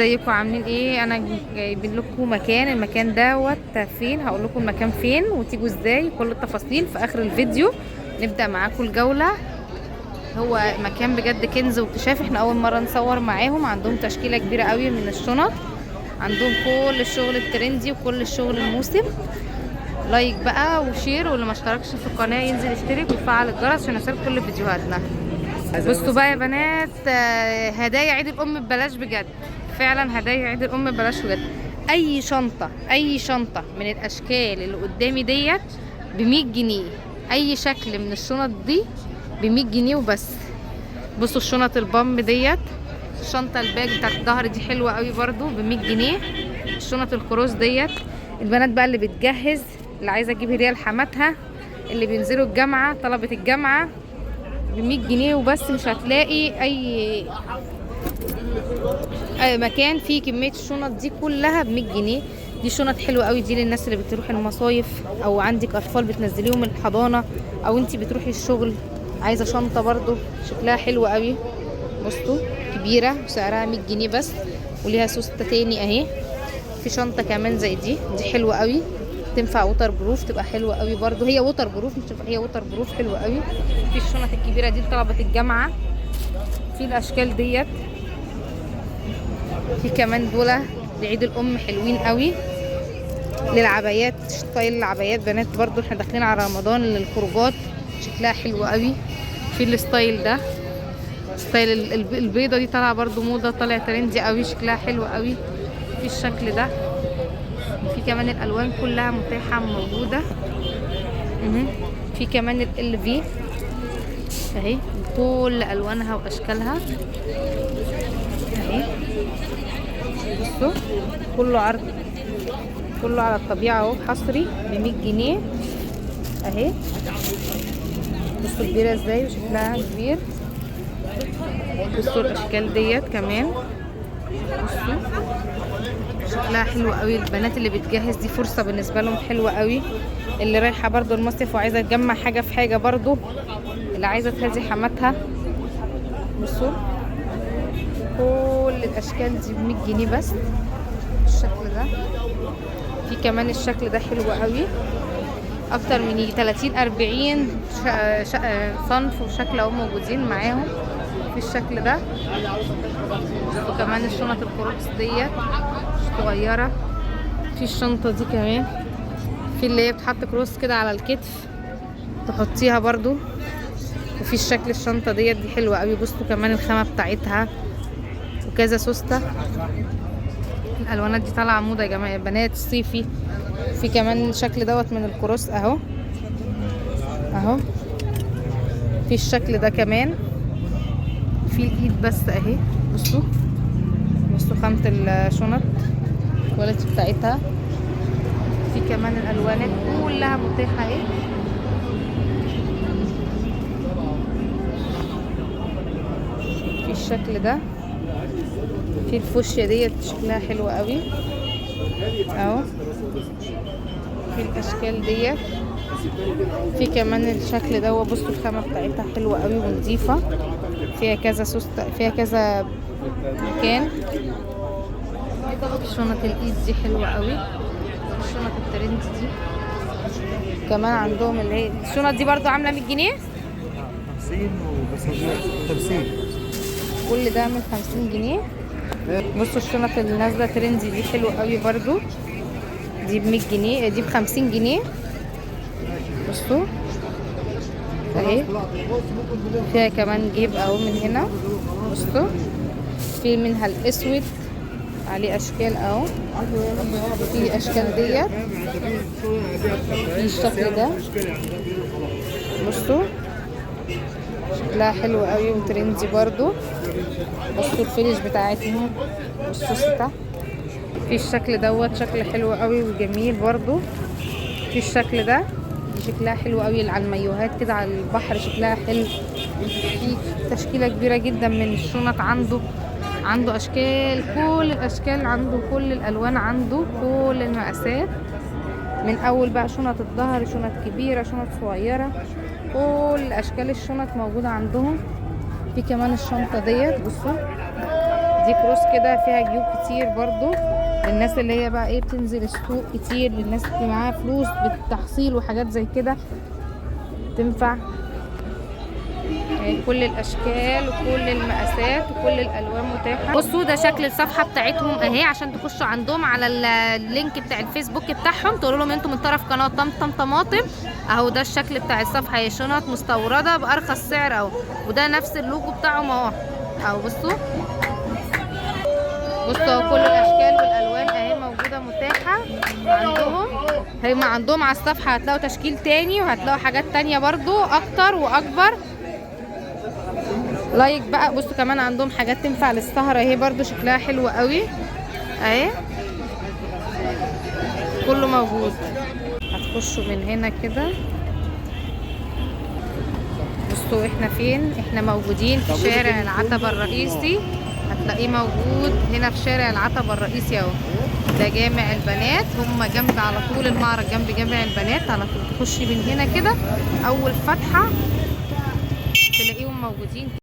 ازيكم عاملين ايه؟ انا جايبين لكم مكان، المكان دوت فين؟ هقول لكم المكان فين وتيجوا ازاي، كل التفاصيل في اخر الفيديو. نبدا معاكم الجولة. هو مكان بجد كنز واكتشاف، احنا اول مرة نصور معاهم. عندهم تشكيله كبيرة قوي من الشنط، عندهم كل الشغل ال trendy وكل الشغل الموسم. like بقى و share، واللي ما اشتركش في القناة ينزل يشترك ويفعل الجرس عشان يوصل كل فيديوهاتنا. بصوا بقى يا بنات، هدايا عيد الام ببلاش بجد، فعلا هدايا عيد الام ببلاش بجد. اي شنطه، اي شنطه من الاشكال اللي قدامي ديت ب100 جنيه، اي شكل من الشنط دي ب100 جنيه وبس. بصوا الشنط البام ديت، الشنطة ال bag بتاعت الظهر دي حلوة قوي برده ب100 جنيه. الشنط ال cross ديت، البنات بقى اللي بتجهز، اللي عايزه تجيب هديه لحماتها، اللي بينزلوا الجامعة، طلبه الجامعة، ب100 جنيه وبس. مش هتلاقي اي مكان فيه كمية الشنط دي كلها ب100 جنيه. دي شنط حلوة قوي، دي للناس اللي بتروح المصايف، او عندك اطفال بتنزليهم الحضانة، او انتي بتروحي الشغل عايزه شنطه برضو شكلها حلو قوي. بصوا كبيرة وسعرها 100 جنيه بس، وليها سوسته تاني اهي. في شنطه كمان زي دي، دي حلوة قوي، تنفع waterproof، تبقى حلوة قوي برضو. هي waterproof، مش تنفع، هي waterproof حلوة قوي. في الشنط الكبيرة دي لطلبه الجامعة، في الاشكال ديت، في كمان دولة لعيد الام حلوين قوي، للعبايات، style العبايات بنات برضو، احنا داخلين على رمضان، للخروجات شكلها حلو قوي. في ال style ده، style البيضة دي طالعه برضو موضة، طالع trendy قوي، شكلها حلو قوي. في الشكل ده، في كمان الالوان كلها متاحة موجودة. في كمان ال في اهي بكل الوانها واشكالها اهي. بصوا كله عرض، كله على الطبيعة اهو، حصري ب100 جنيه اهي. بصوا كبيرة ازاي وشكلها كبير. بصوا الاشكال ديت كمان، بصوا شكلها حلو قوي. البنات اللي بتجهز دي فرصة بالنسبة لهم حلوة قوي، اللي رايحة برضو المصيف وعايزه تجمع حاجة في حاجة، برضو اللي عايزه تهدي حماتها. بصوا كل الاشكال دي ب100 جنيه بس. الشكل ده، في كمان الشكل ده حلو قوي، اكتر من 30 40 صنف وشكل اهو موجودين معاهم في الشكل ده. وكمان الشنط ال cross ديت صغيرة، في الشنطة دي كمان، في اللي هي بتحط cross كده على الكتف تحطيها برضو. وفي الشكل الشنطة ديت دي حلوة قوي. بصوا كمان الخامة بتاعتها وكذا سوسته. الالوانات دي طالعه موضة يا جماعة بنات الصيفي. في كمان شكل دوت من ال cross اهو اهو. في الشكل ده كمان، في الايد بس اهي. بصوا بصوا خامة الشنط، ال quality بتاعتها. في كمان الالوانات كلها متاحة اهي. في الشكل ده، في الفوشيا ديت شكلها حلو قوي اهو. في الاشكال ديت، في كمان الشكل ده. بصوا الخامة بتاعتها حلوة قوي ونضيفه، فيها كذا سوست، فيها كذا مكان. شنط الايد دي حلوة قوي، الشنط الترند دي كمان عندهم. اللي هي الشنط دي برضو عامله 100 جنيه، 50 وبس، 50، كل ده من 50 جنيه. بصوا الشنط اللي نازله trendy دي حلوة قوي برضو، دي ب100 جنيه، دي ب50 جنيه. بصوا اهي، فيها كمان جيب اهو من هنا. بصوا في منها الاسود عليه اشكال اهو، في اشكال ديت، في الشكل ده. بصوا شكلها حلو قوي و trendy برضو. بصوا ال finish بتاعتهم، بصوا سته. في الشكل دوت شكل حلو قوي وجميل برضو. في الشكل ده، دي شكلها حلو قوي على المايوهات كده على البحر، شكلها حلو. في تشكيله كبيرة جدا من الشنط عنده، عنده اشكال، كل الاشكال عنده، كل الالوان عنده، كل المقاسات. من اول بقى شنط الظهر، شنط كبيرة، شنط صغيرة، كل اشكال الشنط موجودة عندهم. في كمان الشنطة ديت، بصوا دي cross كده فيها جيوب كتير برضو، للناس اللي هي بقى ايه بتنزل السوق كتير، للناس اللي معاها فلوس بالتحصيل وحاجات زي كده تنفع. كل الاشكال وكل المقاسات وكل الالوان متاحة. بصوا ده شكل الصفحة بتاعتهم اهي، عشان تخشوا عندهم على ال link بتاع الفيسبوك بتاعهم، تقولوا لهم انتم من طرف قناة طمطم طماطم. اهو ده الشكل بتاع الصفحة، هي شنط مستورده بارخص سعر اهو، وده نفس اللوجو بتاعهم اهو. اهو بصوا بصوا كل الاشكال والالوان اهي موجودة متاحة عندهم. هما عندهم على الصفحة هتلاقوا تشكيل تاني، وهتلاقوا حاجات تانية برضو اكتر واكبر. like بقى. بصوا كمان عندهم حاجات تنفع للسهرة اهي برضو، شكلها حلو قوي اهي، كله موجود. هتخشوا من هنا كده. بصوا احنا فين، احنا موجودين في شارع العتبة الرئيسي، هتلاقيه موجود هنا في شارع العتبة الرئيسي اهو. ده جامع البنات، هم جنب على طول المعرض، جنب جامع البنات على طول. تخشي من هنا كده اول فتحة تلاقيهم موجودين.